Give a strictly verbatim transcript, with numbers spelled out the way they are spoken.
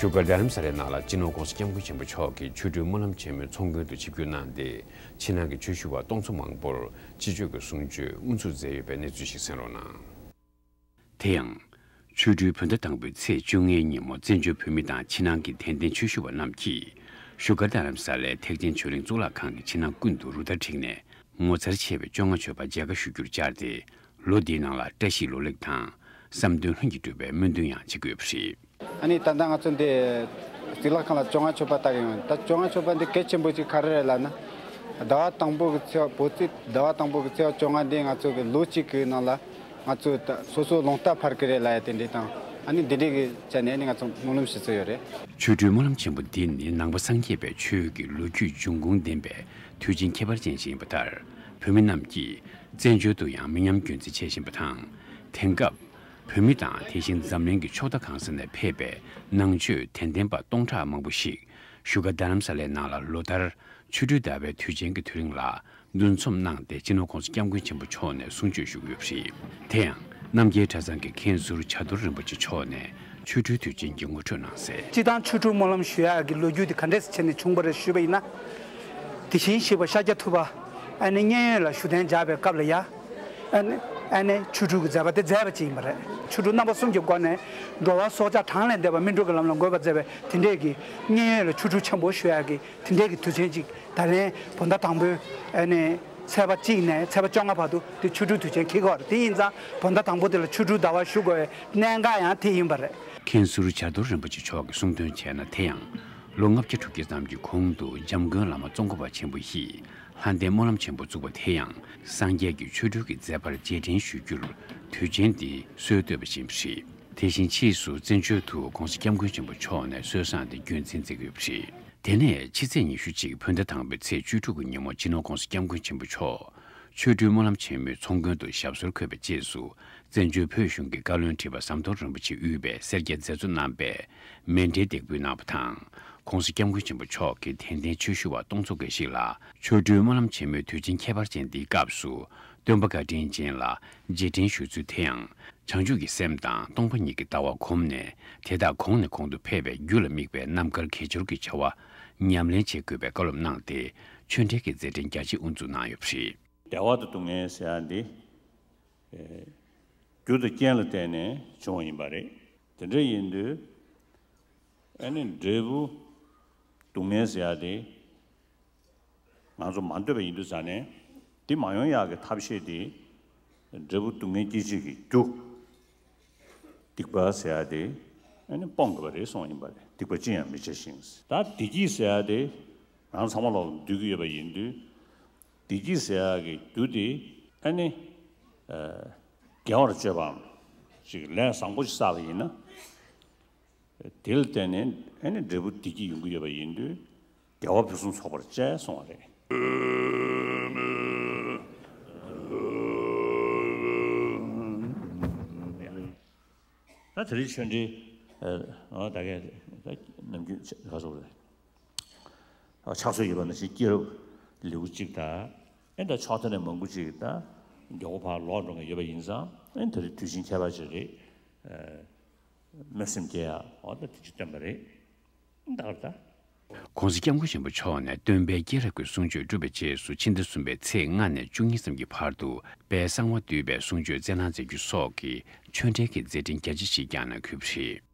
བཞུགས་སྒར་རྡ་རམ་ས་ལའི་ནང་ལ་སྤྱི་ནོར་༸གོང་ས་༸སྐྱབས་མགོན་ཆེན་པོ་མཆོག་གིས་ཆོ་འཕྲུལ་སྨོན་ལམ་ཆེན་མོའི་ཚོགས་མགོན་དུ་ཆིབས་བསྒྱུར་གནང་སྟེ། ཕྱི་ནང་གི་ཆོས་ཞུ་བ་སྟོང་ཚོ་མང་པོར་སྤྱི་སྤྱོད་ཀྱི་གསུང་ཆོས་དབུ་འཛུགས་མཛད་ཡོད་པའི་གནས་ཚུལ་ཞིག་གསན་རོགས་གནང་། དེ་ཡང་། ཆོ་འཕྲུལ་བོད་ཟླ་དང་པོའི་ཚེས་བཅོ་ལྔའི་ཉིན་མོ་བཙན་བྱོལ་བོད་མི་དང་ཕྱི་ནང་གི་དད་ལྡན་ཆོས་ཞུ་བ་རྣམས་ཀྱིས་བཞུགས་སྒར་རྡ་རམ་ས་ལའི་ཐེག་ཆེན་ཆོས་གླིང་གཙུག་ལག་ཁང་གི་ཕྱི་ནང་ཀུན་ཏུ་རུ་སྟར་བསྒྲིགས་ནས། ངོ་མཚར་ཆེ་བའི་བཅོ་ལྔ་མཆོད་པ་མཇལ་ཁ་ཞུ་རྒྱུར་བཅར་ཏེ། ལོ་འདིའི་ནང་ལ་བཀྲ་ཤིས་ལོ་ལེགས་དང་། བསམ་དོན་ལྷུན་གྱིས་འགྲུབ་པའི་སྨོན་འདུན་ཡང་བྱེད་ཀྱི་ཡོད་པ་རེད། ཨ་ནི་ད་ལྟ་ང་ཚོ་འདི་གཙུག་ལག་ཁང་ལ་བཅོ་ལྔ་མཆོད་པ་བཏབ་ཡོང་། ད་བཅོ་ལྔ་མཆོད་པ་འདི་གལ་ཆེན་པོ་ཅིག་ག་རེ་རེད་ལབ་ན། ཟླ་བ་དང་པོ་གི་ཚེས་པ། བོད་ཚེས་ཟླ་བ་དང་པོ་གི་ཚེས་པ་བཅོ་ལྔ་འདི་ང་ཚོ་གི་ལོ་གཅིག་གི་ནང་ལ་ང་ཚོ་ད་སོ་སོ་རླུང་རྟ་འཕར་གི་རེད་ལབ་ཡ་དེ་འདྲ་དང་། ཨ་ནི་འདི་འདྲ་གི་ཆ་ནས་ནི་ང་ཚོ་སྨོན་ལམ་ཞུ་སྲོལ་ཡོད་རེད། ཆོ་འཕྲུལ་སྨོན་ལམ་ཆེན་པོ་འདི་ནི་ནང་པ་སངས་རྒྱས་པའི་ཆོས་ཀྱི་ལོ་རྒྱུས་འབྱུང་ཁུངས་ལྡན་པའི་དུས་ཆེན་ཁྱད་པར་ཅན་ཞིག་ཡིན་པ་ལྟར། བོད་མི་རྣམས་ཀྱིས་བཙན་བྱོལ་དུ་ཡང་མི་ཉམས་རྒྱུན་འཛིན་བྱེད་བཞིན་པ་དང་། དེང་སྐབས། བོད་མི་དང་དེ་བཞིན་འཛམ་གླིང་གི་ཕྱོགས་མཐའ་གང་ས་ནས་ཕེབས་པའི་ནང་ཆོས་དད་ལྡན་པ་སྟོང་ཕྲག་མང་པོ་ཞིག་བཞུགས་སྒར་རྡ་རམ་ས་ལའི་ནང་ལ་ལོ་ལྟར་ཆོ་འཕྲུལ་ཟླ་བའི་དུས་ཆེན་གྱི་དུས་རིང་ལ་འདུ་འཛོམས་གནང་སྟེ། སྤྱི་ནོར་༸གོང་ས་༸སྐྱབས་མགོན་ཆེན་པོ་མཆོག་ནས་གསུང་ཆོས་ཞུ་གི་ཡོད་པ་རེད། དེ་ཡང་རྣམ་རྒྱལ་གྲྭ་ཚང་གི་མཁན་ཟུར་བྱ་རྡོར་རིན་པོ་ཆེ་མཆོག་ནས་ཆོ་འཕྲུལ་དུས་ཆེན་གྱི་ངོ་སྤྲོད་གནང་གསལ། སྤྱིར་བཏང་ཆོ་འཕྲུལ་སྨོན་ལམ་ཞུ་ཡག་གི་ལོ་རྒྱུས་དེ་ག་འདྲས་བྱས་ནས་བྱུང་བ་རེད་ཞུས་པ་ཡིན་ན། དེ་བཞིན་གཤེགས་པ་ཤཱཀྱ་ཐུབ་པ་ཨ་ནི་མཉན་ཡོད་ལ་བཞུགས་གདན་འཇགས་པའི་སྐབས་ལ་ཡ། ཨ་ནི་ཨ་ནི་ཆོ་འཕྲུལ་གྱི་མཛད་པ་དེ་མཛད་པ་ཅིག་ཡིན་པ་རེད། ཆོ་འཕྲུལ་རྣམ་པ་གསུམ་གྱི་སྒོ་ནས་འགྲོ་བ་སྲོག་ཆགས་གྲངས་ལས་འདས་པ་སྨིན་གྲོལ་གྱི་ལམ་ལ་འགོད་པར་མཛད་པའི་དེ་འདྲས་ཀྱི་མཉན་ཡོད་ལ་ཆོ་འཕྲུལ་ཆེན་པོ་ཞུ་ཡག་གི་དེ་འདྲས་ཀྱི་དུས་ཆེན་ཅིག་ད་ལན་བོད་ཟླ་དང་པོའི་ཨ་ནི་ཚེས་པ་གཅིག་ནས་ཚེས་པ་བཅོ་ལྔ་བར་དུ་དེ་ཆོ་འཕྲུལ་དུས་ཆེན་འཁེལ་གྱི་ཡོད་རེད། དེ་ཡིན་ཙང་བོད་ཟླ་དང་པོ་དེ་ལ་ཆོ་འཕྲུལ་ཟླ་བ་ཞུ་དགོས་པའི་གནད་འགག་ཡང་དེ་ཡིན་པ་རེད། མཁན་ཟུར་བྱ་རྡོར་རིན་པོ་ཆེ་མཆོག་གིས་གསུངས་དོན་བྱས་ན། དེ་ཡང་ལོ་ལྔ་བརྒྱ་དྲུག་ཅུ་ཙམ་གྱི་གོང་དུ་འཇམ་མགོན་བླ་མ་ཙོང་ཁ་པ་ཆེན་པོ་ཡིས་ལྷ་ལྡན་སྨོན་ལམ་ཆེན་པོ་བཙུགས་པ་དེ་ཡང་སངས་རྒྱས་ཀྱི་ཆོ་འཕྲུལ་གྱི་མཛད་པར་རྗེས་དྲན་ཞུ་རྒྱུར་དུས་ཆེན་འདི་སྲོལ་བཏོད་པ་ཞིག་ཡིན་པ་རེད། དེ་བཞིན་ཕྱིས་སུ་བཙན་བྱོལ་དུ་༸གོང་ས་༸སྐྱབས་མགོན་ཆེན་པོ་མཆོག་ནས་སྲོལ་བཟང་དེ་རྒྱུན་འཛིན་མཛད་ཀྱི་ཡོད་པ་རེད། དེ་ནས་ཕྱི་ཚེས་ཉི་ཤུ་གཅིག་བོད་ཟླ་དང་པོའི་ཚེས་བཅུ་དྲུག་གི་ཉིན་མོ་སྤྱི་ནོར་༸གོང་ས་༸སྐྱབས་མགོན་ཆེན་པོ་མཆོག་ཆོ་འཕྲུལ་སྨོན་ལམ་ཆེན་མོའི་ཚོགས་མགོན་དུ་ཞབས་སོར་འཁོད་པའི་རྗེས་སུ། བཙན་བྱོལ་བོད་གཞུང་གི་བཀའ་བློན་ཁྲི་པ་ཟམ་གདོང་རིན་པོ་ཆེ་དབུས་པའི་སེར་སྐྱ་མཛད་གཙོ་རྣམ་པས་མཎྜལ་འདེགས་འབུལ་གནང་བ་དང་། ༸གོང་ས་༸སྐྱབས་མགོན་ཆེན་པོ་མཆོག་གིས་དད་ལྡན་ཆོས་ཞུ་བ་སྟོང་ཚོ་འགའ་ཞིག་ལ་ཆོ་འཕྲུལ་སྨོན་ལམ་ཆེན་མོའི་དུས་ཆེན་ཁྱད་པར་ཅན་འདིའི་སྐབས་སུ་སྟོན་པ་བཀའ་དྲིན་ཅན་ལ་རྗེས་དྲན་ཞུ་ཚུལ་དེ་ཡང་། བྱང་ཆུབ་ཀྱི་སེམས་དང་སྟོང་པ་ཉིད་ཀྱི་ལྟ་བ་བསྒོམས་ནས། དེ་དག་གོང་ནས་གོང་དུ་འཕེལ་བའི་རྒྱུ་ལ་དམིགས་པའི་རྣམ་དཀར་དགེ་སྦྱོར་གྱི་བྱ་བ་ཉམས་ལེན་བྱེད་དགོས་པའི་བཀའ་སློབ་གནང་སྟེ། ཆོས་འབྲེལ་གྱི་མཛད་འཕྲིན་རྒྱ་ཆེ་དབུ་འཛུགས་གནང་ཡོད་པ་རེད། བདེ་བ་དང་སྡུག་བསྔལ་ཟེར་ཡ་འདི། ཨེ། རྒྱུ་དང་རྐྱེན་ལ་བརྟེན་ནས་བྱུང་བ་ཡིན་པ་རེད། དེ་འདྲ་ཡིན་དུས། ཨ་ནི་འབྲས་བུ་སྡུག་བསྔལ་ཟེར་ཡ་དེ། ང་ཚོ་མ་འདོད་པ་ཡིན་དུས་ཙང་ནས། འདི་མ་ཡོང་ཡག་གི་ཐབས་ཤེས་དེ། འབྲས་བུ་སྡུག་བསྔལ་སྐྱེད་བྱེད་ཀྱི་རྒྱུ། སྡིག་པ་ཟེར་ཡ་དེ། ཨ་ནི་སྤོང་དགོས་པ་རེད་གསུངས་ཡིན་པ་རེད། སྡིག་པ་ཅི་ཡང་མི་བྱ་ཞིང་། ད་བདེ་སྐྱིད་ཟེར་ཡ་དེ། ང་ཚང་མ་ལོག་འདོད་ཀྱི་ཡོད་པ་ཡིན་དུས། བདེ་སྐྱིད་ཟེར་ཡག་གི་རྒྱུ་དེ་ཨ་ནི། ཨ། དགེ་བར་སྤྱོད་པའམ། ཅིག་ལས་བཟང་པོ་ཞིག་བསགས་པ་ཡིན་ན། དེ་ལ་བརྟེན་ནས་ཨ་ནི་འབྲས་བུ་བདེ་སྐྱིད་ཡོང་གི་ཡོད་པ་ཡིན་དུས། དགེ་བ་ཕུན་སུམ་ཚོགས་པར་སྤྱད་གསུངས་པ་རེད། ད་དེ་རིང་ཆོས་འབྲེལ། ཨ། ད་གས་ད་ནམ་རྒྱུན་ག་སོགས་རེད། ཕྱག་སྲོལ་ཡོད་པ་ནང་བཞིན་སྐྱེས་རབས་ལེའུ་གཅིག་དང་། ཨེ། ད་ཕྱོགས་མཐའ་ནས་མང་པོ་ཅིག་ད་མགྱོགས་པོ་ཕར་ལོག་འགྲོ་མཁན་ཡོད་པ་ཡིན་ཙང་། ཨེ། དེ་རིང་དུས་ཆེན་ཁྱད་པར་ཅན་རེད། ཨ། སྨོན་སེམས་སྐྱེ་ཡག་འོ་ད་དེ་ཅིག་སྟོན་པ་རེད། ད་གར་ད། ༸གོང་ས་༸སྐྱབས་མགོན་ཆེན་པོ་མཆོག་ནས་སྟོན་པའི་སྐྱེས་རབས་ཀྱི་གསུང་ཆོས་བསྒྲུབས་པའི་རྗེས་སུ། ཕྱི་ཟླ་གསུམ་པའི་ཚེས་ལྔ་ནས་བཅུ་གཉིས་ཙམ་གྱི་བར་དུ་དཔལ་གསང་བ་འདུས་པའི་གསུང་ཆོས་སྩལ་གནང་མཛད་རྒྱུ་སོགས་ཀྱི་ཆོས་འབྲེལ་གྱི་མཛད་འཕྲིན་རྒྱ་ཆེ་ཞིག་བསྐྱངས་གནང་ཡོད་པ་རེད།